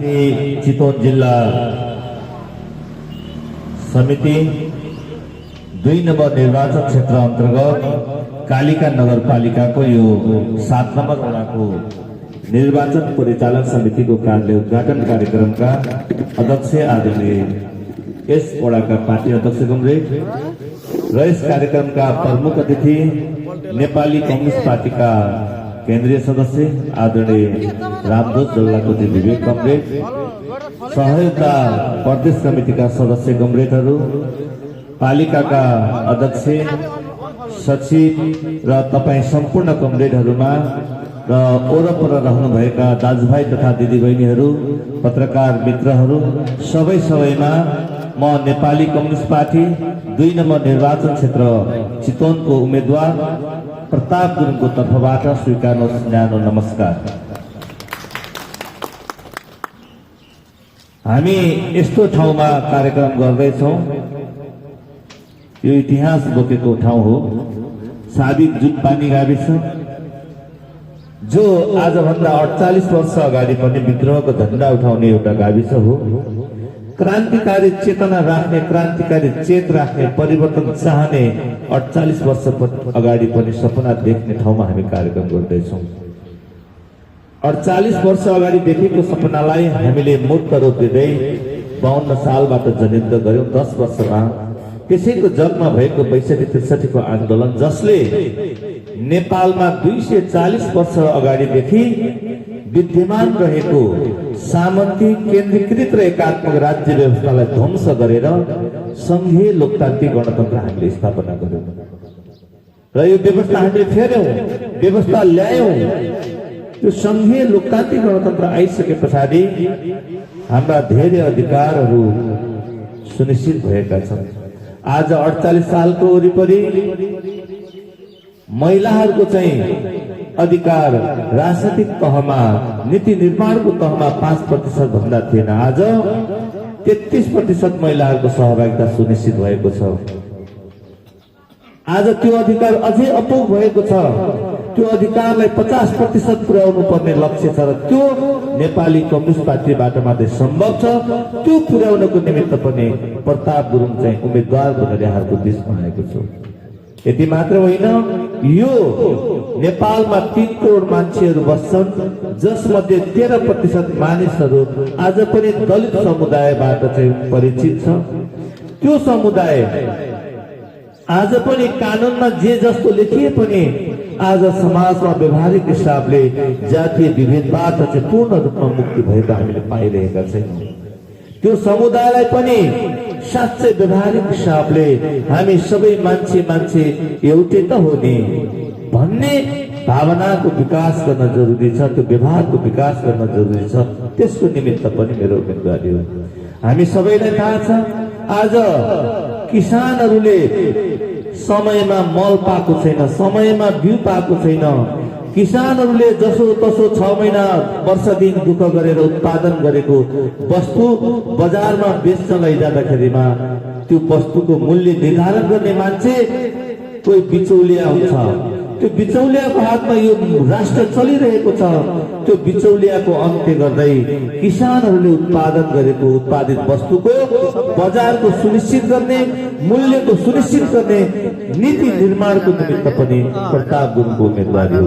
चितवन जिल्ला समिति 2 नम्बर निर्वाचन क्षेत्र अन्तर्गत कालिका नगरपालिकाको यो 7 नम्बर वडाको निर्वाचन परिचालन समितिको कार्यालय उद्घाटन कार्यक्रमका अध्यक्ष आदरणीय यस वडाका पार्टी अध्यक्ष गुम्रेट र यस कार्यक्रमका प्रमुख अतिथि नेपाली कम्युनिस्ट पार्टीका केन्द्रीय सदस्य आदरणीय रामदोष जल्लाकोटी विवेक कमरेड, सहयोगता प्रदेश समितिका सदस्य कमरेडहरू, पालिकाका अध्यक्ष, सचिव र तपाईँ सम्पूर्ण कमरेडहरूमा र वरपर रहनुभएका दाजुभाइ तथा दिदीबहिनीहरू, पत्रकार मित्रहरू, सबैमा म नेपाली कम्युनिस्ट पार्टी 2 नम्बर निर्वाचन क्षेत्र चितवनको उम्मेद्वार प्रताप गुरुङको तर्फबाट स्वीकार्नुहोस् न्यानो नमस्कार। हामी यस्तो ठाउँमा कार्यक्रम गर्दैछौँ, यो इतिहास बोकेको ठाउँ हो, साबिक जुटपानी गाविस, जो आजभन्दा 48 वर्ष अगाडि पनि विद्रोहको झण्डा उठाउने एउटा गाविस हो। क्रान्तिकारी चेतना राख्ने, क्रान्तिकारी चेत राख्ने, परिवर्तन चाहने 48 वर्ष अगाडि पनि सपना देख्ने ठाउँमा हामी कार्यक्रम गर्दैछौँ। 48 वर्ष अगाडि देखेको सपनालाई हामीले मूर्त रूप दिँदै 52 सालबाट जनिन्द गर्यौं। 10 वर्षमा त्यसैको जगमा भएको 62-63 को आन्दोलन, जसले नेपालमा 240 वर्ष अगाडिदेखि विद्यमान रहेको सामन्ती केन्द्रीकृत र एकात्मक राज्य व्यवस्थालाई ध्वंस गरेर संघीय लोकतान्त्रिक गणतन्त्र हामीले स्थापना गर्यौं र यो व्यवस्था हामीले फेर्यौं, व्यवस्था ल्यायौं। त्यो संघीय लोकतान्त्रिक गणतन्त्र आइसके पछाडि हाम्रा धेरै अधिकारहरू सुनिश्चित भएका छन्। आज 48 सालको वरिपरि महिलाहरूको चाहिँ अधिकार राजनीतिक तहमा, नीति निर्माणको तहमा 5% भन्दा थिएन। आज 33% महिलाहरूको सहभागिता सुनिश्चित भएको छ। आज त्यो अधिकार अझै अपुग भएको छ। त्यो अधिकारलाई 50% पुर्याउनु पर्ने लक्ष्य छ र त्यो नेपाली कम्युनिस्ट पार्टीबाट मात्रै सम्भव छ। त्यो पुर्याउनको निमित्त पनि प्रताप गुरुङ चाहिँ उम्मेद्वार बनेर यहाँहरूको बीचमा आएको छु। यति मात्र होइन, यो नेपालमा 3 करोड मान्छेहरू बस्छन्, जसमध्ये 13% मानिसहरू आज पनि दलित समुदायबाट चाहिँ परिचित छ। त्यो समुदाय आज पनि कानूनमा जे जस्तो लेखिए पनि आज समाजमा व्यवहारिक हिसाबले जातीय विभेदबाट चाहिँ पूर्ण रूपमा मुक्ति भएको हामीले पाइरहेका छैनौँ। त्यो समुदायलाई पनि साँच्चै व्यवहारिक हिसाबले हामी सबै मान्छे एउटै त हो नि भन्ने भावनाको विकास गर्न जरुरी छ। त्यो व्यवहारको विकास गर्न जरुरी छ। त्यसको निमित्त पनि मेरो उम्मेदवारी हो। हामी सबैलाई थाहा छ, आज किसानहरूले समयमा मल पाएको छैन, समयमा बिउ पाएको छैन। किसानहरूले जसो तसो 6 महिना वर्ष दिन दुःख गरेर उत्पादन गरेको वस्तु बजारमा बेच्न लैजाँदाखेरिमा त्यो वस्तुको मूल्य निर्धारण गर्ने मान्छे कोही बिचौलिया हुन्छ। त्यो बिचौलियाको हातमा यो राष्ट्र चलिरहेको छ। त्यो बिचौलियाको अन्त्य गर्दै किसानहरूले उत्पादन गरेको उत्पादित वस्तुको बजारको सुनिश्चित गर्ने, मूल्यको सुनिश्चित गर्ने नीति निर्माणको निमित्त पनि प्रताप गुरुङको उम्मेदवारी हो।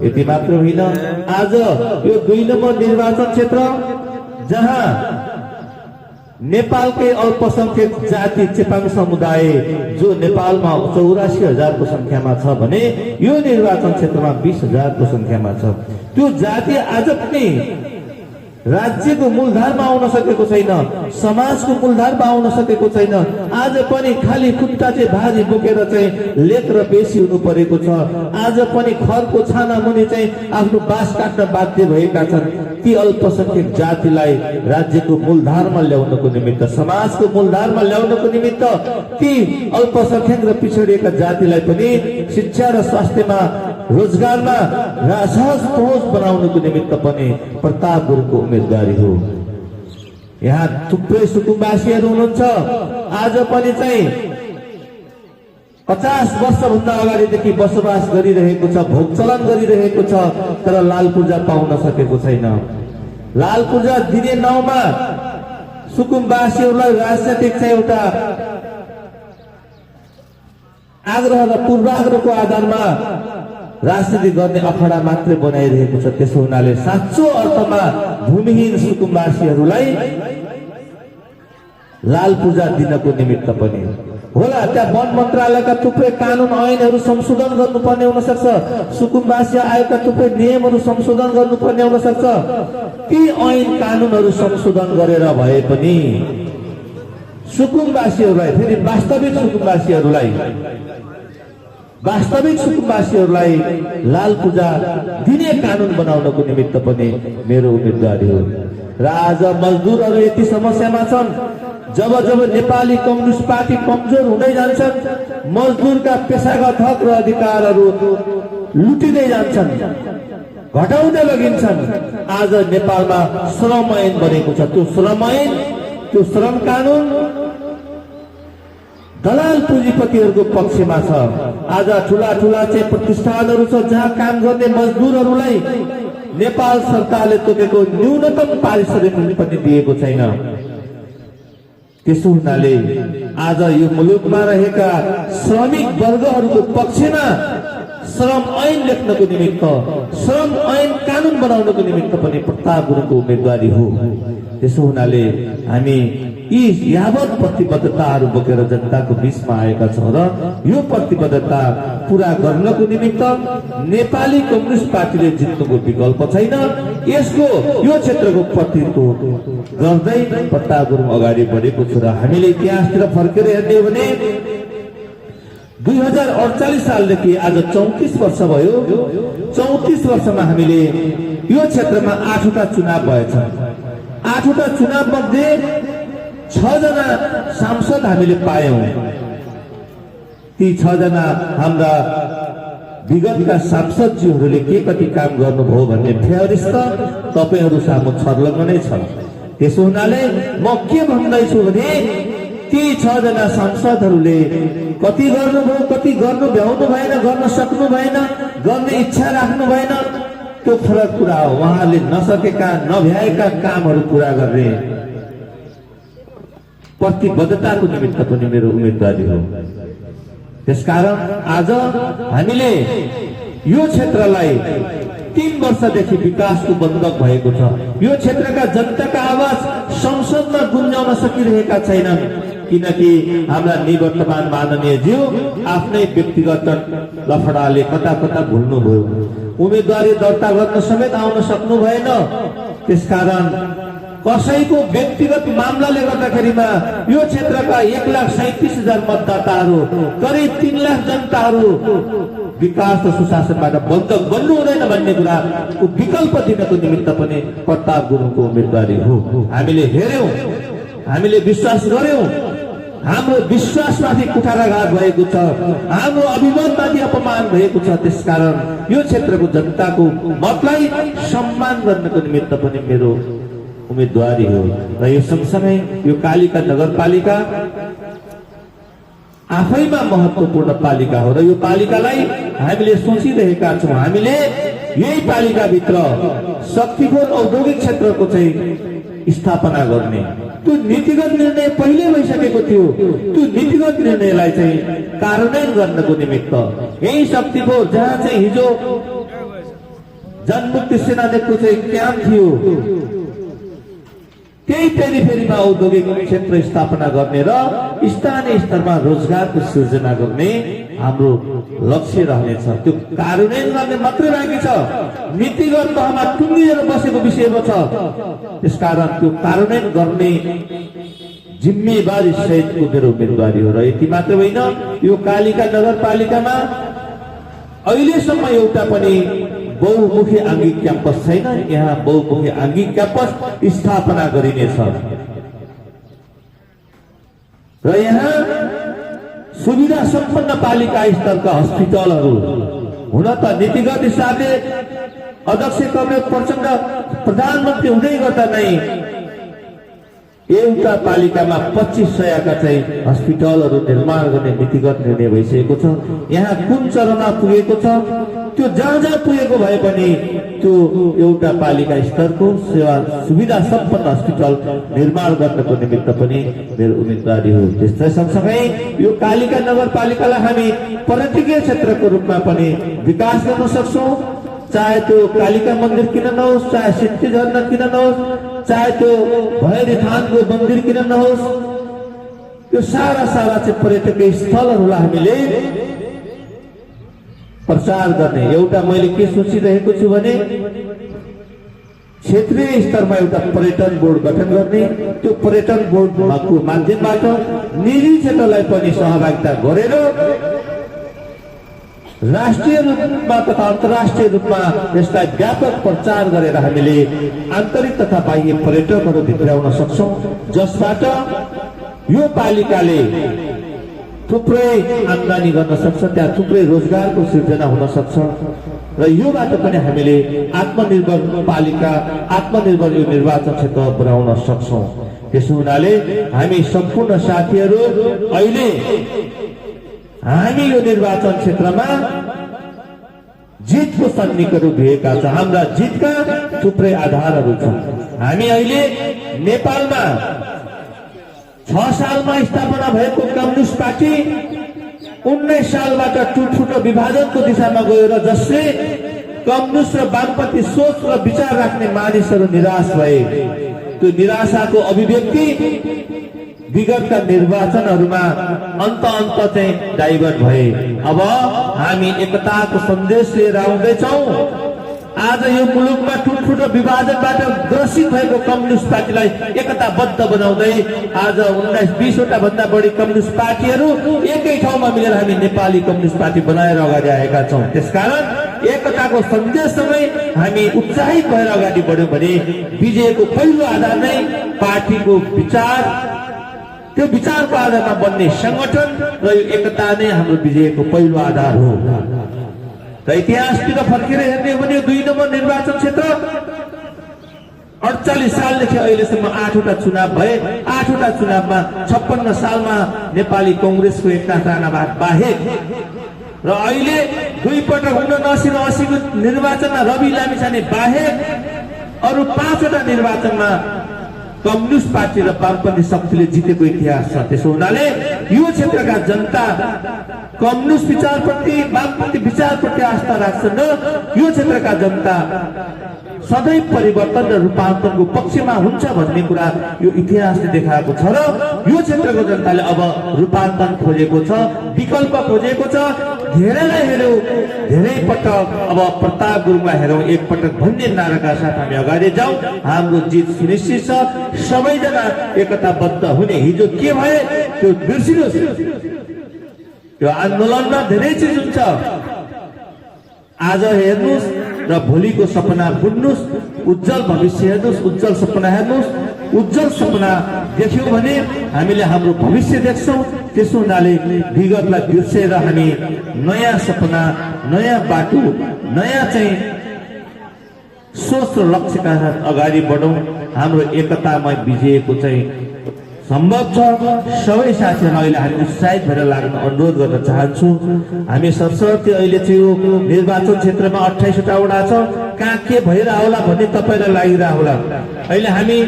यति मात्र होइन, आज यो 2 नम्बर निर्वाचन क्षेत्र जहाँ नेपालकै अल्पसंख्यक जाति चेपाङ समुदाय जो नेपालमा 84,000 को संख्यामा छ भने यो निर्वाचन क्षेत्रमा 20,000 को संख्यामा छ। त्यो जाति आज पनि राज्यको मूलधारमा आउन सकेको छैन, समाजको मूलधारमा आउन सकेको छैन। आज पनि खाली खुट्टा चाहिँ भारी बोकेर चाहिँ लेख र बेसी हुनु परेको छ। आज पनि खरको छाना मुनि चाहिँ आफ्नो बास काट्न बाध्य भएका छन्। ती अल्पसंख्यक जातिलाई राज्यको मूलधारमा ल्याउनको निमित्त, समाजको मूलधारमा ल्याउनको निमित्त ती अल्पसंख्यक र पिछडिएका जातिलाई पनि शिक्षा र स्वास्थ्यमा, रोजगारमा सहज पहुँच बनाउनको निमित्त पनि प्रताप गुरुङको उम्मेदवारी हो। यहाँ थुप्रै सुकुम्बासीहरू हुनुहुन्छ, आज पनि चाहिँ 50 वर्षभन्दा अगाडिदेखि बसोबास गरिरहेको छ, भोग चलन गरिरहेको छ, तर लाल पूजा पाउन सकेको छैन। लाल पूर्जा दिने नाउँमा सुकुम्बासीहरूलाई राजनैतिक चाहिँ एउटा आग्रह र पूर्वाग्रहको आधारमा राजनीति गर्ने अखडा मात्रै बनाइरहेको छ। त्यसो हुनाले साँचो अर्थमा भूमिहीन सुकुम्बासीहरूलाई लाल पूजा दिनको निमित्त पनि होला त्यहाँ वन मन्त्रालयका थुप्रै कानुन ऐनहरू संशोधन गर्नुपर्ने हुन सक्छ। सुकुम्बासी आयोगका थुप्रै नियमहरू संशोधन गर्नुपर्ने हुन सक्छ। ती ऐन कानुनहरू संशोधन गरेर भए पनि सुकुम्बासीहरूलाई फेरि वास्तविक सुकुम्बासीहरूलाई लाल पूजा दिने कानुन बनाउनको निमित्त पनि मेरो उम्मेदवारी हो। र आज मजदुरहरू यति समस्यामा छन्। जब नेपाली कम्युनिस्ट पार्टी कमजोर हुँदै जान्छन्, मजदुरका पेशागत हक र अधिकारहरू लुटिँदै जान्छन्, घटाउँदै लगिन्छन्। आज नेपालमा श्रम ऐन बनेको छ। त्यो श्रम ऐन, त्यो श्रम कानुन दलाल पुँजीपतिहरूको पक्षमा छ। आज ठूला चाहिँ प्रतिष्ठानहरू छ जहाँ काम गर्ने मजदुरहरूलाई नेपाल सरकारले तोकेको न्यूनतम पारिश्रमिक पनि दिएको छैन। त्यसो हुनाले आज यो मुलुकमा रहेका श्रमिक वर्गहरूको पक्षमा श्रम ऐन लेख्नको निमित्त, श्रम ऐन कानुन बनाउनको निमित्त पनि प्रताप गुरुङको उम्मेदवारी हो। त्यसो हुनाले हामी यी यावत प्रतिबद्धताहरू बोकेर जनताको बीचमा आएका छौँ र यो प्रतिबद्धता पूरा गर्नको निमित्त नेपाली कम्युनिस्ट पार्टीले जित्नुको विकल्प छैन। यसको यो क्षेत्रको प्रतिनिधित्व गर्दै प्रताप गुरुङ अगाडि बढेको छ। र हामीले इतिहासतिर फर्केर हेर्ने हो भने 2048 सालदेखि आज 34 वर्ष भयो। 34 वर्षमा हामीले यो क्षेत्रमा 8वटा चुनाव भएछन्। 8वटा चुनाव मध्ये 6 जना सांसद हामीले पायौं। ती 6 जना हाम्रा विगतका सांसदज्यूहरूले के कति काम गर्नुभयो भन्ने फेरिस्त तपाईहरू सामु छर्लङ्ग नै छ। त्यसो हुनाले म के भन्दैछु भने ती 6 जना सांसदहरूले कति गर्नुभयो, कति गर्नु भ्याउनु भएन, गर्न सक्नु भएन, गर्ने इच्छा राख्नु भएन, त्यो फरक कुरा हो। उहाँहरूले नसकेका नभ्याएका कामहरू पूरा गर्ने प्रतिबद्धताको निमित्त पनि मेरो उम्मेदवारी हो। त्यसकारण आज हामीले यो क्षेत्रलाई 3 वर्षदेखि विकासको बन्धक भएको छ। यो क्षेत्रका जनताका आवाज संसदमा गुन्जाउन सकिरहेका छैनन् किनकि हाम्रा निवर्तमान माननीय ज्यू आफ्नै व्यक्तिगत लफडाले कता कता भुल्नुभयो। उम्मेदवारी दर्ता गर्न समेत आउन सक्नु भएन। त्यसकारण कसैको व्यक्तिगत मामलाले गर्दाखेरिमा यो क्षेत्रका 1,37,000 मतदाताहरू, करिब 3 लाख जनताहरू विकास र सुशासनबाट बन्धक बन्नु हुँदैन भन्ने कुराको विकल्प दिनको निमित्त पनि प्रताप गुरुङको उम्मेदवारी हो। हामीले हेर्यौं, हामीले विश्वास गर्यौं, हाम्रो विश्वासमाथि कुठाराघात भएको छ, हाम्रो अभिमानमाथि अपमान भएको छ। त्यसकारण यो क्षेत्रको जनताको मतलाई सम्मान गर्नको निमित्त पनि मेरो उम्मेदवारी हो। र यो सँगसँगै यो कालिका नगरपालिका आफैमा महत्त्वपूर्ण पालिका हो र यो पालिकालाई हामीले सोचिरहेका छौँ। हामीले यही पालिकाभित्र शक्तिपुर औद्योगिक क्षेत्रको चाहिँ स्थापना गर्ने त्यो नीतिगत निर्णय पहिले भइसकेको थियो। त्यो नीतिगत निर्णयलाई चाहिँ कार्यान्वयन गर्नको निमित्त यही शक्तिपुर जहाँ चाहिँ हिजो जनमुक्ति सेनानीको चाहिँ क्याम्प थियो त्यही पेरिफेरीमा औद्योगिक क्षेत्र स्थापना गर्ने र स्थानीय स्तरमा रोजगारको सृजना गर्ने हाम्रो लक्ष्य रहनेछ। त्यो कार्यान्वयन गर्ने मात्रै बाँकी छ। नीतिगत तहमा टुङ्गिएर बसेको विषयमा छ। त्यसकारण त्यो कार्यान्वयन गर्ने जिम्मेवारी सहितको मेरो उम्मेदवारी हो। र यति मात्र होइन, यो कालिका नगरपालिकामा अहिलेसम्म एउटा पनि बहुमुखी आङ्गिक क्याम्पस छैन। यहाँ बहुमुखी आङ्गिक क्याम्पस स्थापना गरिनेछ र यहाँ सुविधा सम्पन्न पालिका स्तरका हस्पिटलहरू हुन त नीतिगत हिसाबले अध्यक्ष कमरेड प्रचण्ड प्रधानमन्त्री हुँदै गर्दा नै एउटा पालिकामा 2500 चाहिँ हस्पिटलहरू निर्माण गर्ने नीतिगत निर्णय भइसकेको छ। यहाँ कुन चरणमा पुगेको छ त्यो जहाँ जहाँ पुगेको भए पनि त्यो एउटा पालिका स्तरको सेवा सुविधा सम्पन्न हस्पिटल निर्माण गर्नको निमित्त पनि मेरो उम्मेदवारी हो। त्यस्तै सँगसँगै यो कालिका नगरपालिकालाई हामी पर्यटकीय क्षेत्रको रूपमा पनि विकास गर्न सक्छौँ। चाहे त्यो कालिका मन्दिर किन नहोस्, चाहे सिद्धि झरना किन नहोस्, चाहे त्यो भैरवी थानको मन्दिर किन नहोस्, त्यो सारा चाहिँ पर्यटकीय स्थलहरूलाई हामीले प्रचार गर्ने एउटा मैले के सोचिरहेको छु भने क्षेत्रीय स्तरमा एउटा पर्यटन बोर्ड गठन गर्ने, त्यो पर्यटन बोर्डको माध्यमबाट निजी क्षेत्रलाई पनि सहभागिता गरेर राष्ट्रिय रूपमा तथा अन्तर्राष्ट्रिय रूपमा यसलाई व्यापक प्रचार गरेर हामीले आन्तरिक तथा बाह्य पर्यटकहरू भित्राउन सक्छौँ, जसबाट यो पालिकाले थुप्रै आम्दानी गर्न सक्छ, त्यहाँ थुप्रै रोजगारको सृजना हुन सक्छ र योबाट पनि हामीले आत्मनिर्भर पालिका, आत्मनिर्भर यो निर्वाचन क्षेत्र बनाउन सक्छौँ। त्यसो हुनाले हामी सम्पूर्ण साथीहरू अहिले हामी यो निर्वाचन क्षेत्रमा जितको सन्निकहरू भिएका छ। हाम्रा जितका थुप्रै आधारहरू छन्। हामी अहिले नेपालमा 6 सालमा स्थापना भएको कम्युनिस्ट पार्टी 19 सालबाट टुटफुट विभाजनको दिशामा गयो र जसले कम्युनिस्ट र वामपन्थी सोच र विचार राख्ने मानिसहरू निराश भए। त्यो निराशाको अभिव्यक्ति विगतका निर्वाचनहरूमा अन्त चाहिँ डाइभर्ट भए। अब हामी एकताको सन्देश लिएर आउँदैछौँ। आज यो मुलुकमा टुटफुट विभाजनबाट ग्रसित भएको कम्युनिस्ट पार्टीलाई एकताबद्ध बनाउँदै आज 19-20 वटा भन्दा बढी कम्युनिस्ट पार्टीहरू एकै ठाउँमा मिलेर हामी नेपाली कम्युनिस्ट पार्टी बनाएर अगाडि आएका छौँ। त्यसकारण एकताको सन्देशसँगै हामी उत्साहित भएर अगाडि बढ्यौँ भने विजयको पहिलो आधार नै पार्टीको विचार, त्यो विचारको आधारमा बन्ने संगठन र यो एकता नै हाम्रो विजयको पहिलो आधार हो। र इतिहासतिर फर्केर हेर्ने हो भने 2 नम्बर निर्वाचन क्षेत्र 48 सालदेखि अहिलेसम्म 8 वटा चुनाव भए। 8 वटा चुनावमा 56 सालमा नेपाली कांग्रेसको एकनाथ राणा बाहेक र अहिले 2 पटक 79 को निर्वाचनमा रवि लामिछाने बाहेक अरु 5 वटा निर्वाचनमा कम्युनिस्ट पार्टी र वामपन्थी शक्तिले जितेको इतिहास छ। त्यसो हुनाले यो क्षेत्रका जनता कम्युनिस्ट विचारप्रति, वामपन्थी विचारप्रति आस्था राख्छन् र यो क्षेत्रका जनता सधैँ परिवर्तन र रूपान्तरणको पक्षमा हुन्छ भन्ने कुरा यो इतिहासले देखाएको छ र यो क्षेत्रको जनताले अब रूपान्तरण खोजेको छ, विकल्प खोजेको छ। धेरैलाई हेरौँ, धेरै पटक अब प्रताप गुरुङलाई हेरौँ एक पटक भन्ने नाराका साथ हामी अगाडि जाउँ। हाम्रो जित सुनिश्चित छ। सबैजना एकताबद्ध हुने। हिजो के भए त्यो बिर्सिनुहोस्। यो आन्दोलनमा धेरै चिज हुन्छ। आज हेर्नुहोस् र भोलिको सपना बुन्नुहोस्, उज्जवल भविष्य हेर्नुहोस्, उज्जवल सपना हेर्नुहोस्। उज्जवल सपना देख्यौँ भने हामीले हाम्रो भविष्य देख्छौँ। त्यसो हुनाले विगतलाई बिर्सेर हामी नयाँ सपना, नयाँ बाटो, नयाँ चाहिँ सोच र लक्ष्यका साथ अगाडि बढौँ। हाम्रो एकतामय विजयको चाहिँ सम्भव छ। सबै साथीहरू अहिले हामी उत्साहित भएर लाग्न अनुरोध गर्न चाहन्छु। हामी सरसर्ती अहिले चाहिँ यो निर्वाचन क्षेत्रमा 28 वटा वडा छ। कहाँ के भएर होला भन्ने तपाईँलाई लागिरह होला। अहिले हामी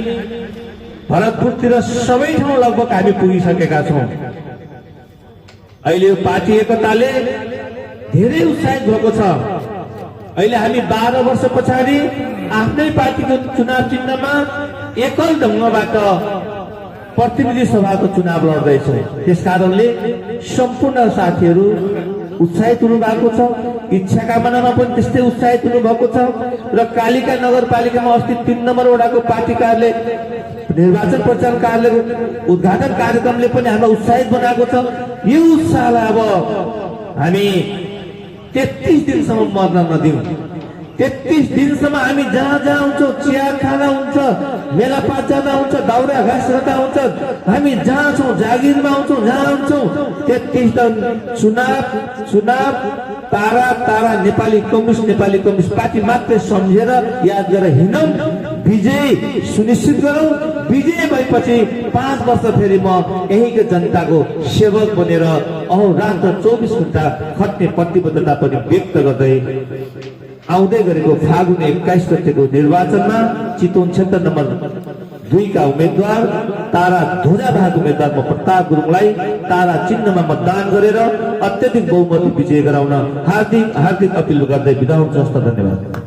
भरतपुरतिर सबै ठाउँ लगभग हामी पुगिसकेका छौँ। अहिले यो पार्टी एकताले धेरै उत्साहित भएको छ। अहिले हामी 12 वर्ष पछाडि आफ्नै पार्टीको चुनाव चिन्हमा एकल ढङ्गबाट प्रतिनिधि सभाको चुनाव लड्दैछौँ। त्यसकारणले सम्पूर्ण साथीहरू उत्साहित हुनु भएको छ। इच्छा कामनामा पनि त्यस्तै उत्साहित हुनु भएको छ। र कालिका नगरपालिकामा अस्ति 3 नम्बर वडाको पार्टी कार्यालय निर्वाचन प्रचार कार्यालयको उद्घाटन कार्यक्रमले पनि हामीलाई उत्साहित बनाएको छ। यो उत्साहलाई अब हामी 33 दिनसम्म मर्न नदिउँ। 33 दिनसम्म हामी जहाँ जहाँ हुन्छौँ, चिया खाना हुन्छ, मेलापात जाँदा हुन्छ, दाउरा घाँस गर्दा हुन्छ, हामी जहाँ छौँ, जागिरमा आउँछौँ, जहाँ हुन्छौँ 33 दिन चुनाव तारा नेपाली कम्युनिस्ट पार्टी मात्रै सम्झेर याद गरेर हिँडौँ। विजय सुनिश्चित गरौँ। विजय भएपछि 5 वर्ष फेरि म यहीको जनताको सेवक बनेर अहोरात्र 24 घण्टा खट्ने प्रतिबद्धता पनि व्यक्त गर्दै आउँदै गरेको फागुन 21 गतेको निर्वाचनमा चितवन क्षेत्र नम्बर 2 का उम्मेद्वार तारा ध्वजाभाग उम्मेद्वार म प्रताप गुरुङलाई तारा चिन्हमा मतदान गरेर अत्यधिक बहुमत विजय गराउन हार्दिक अपील गर्दै बिदा हुन्छु। धन्यवाद।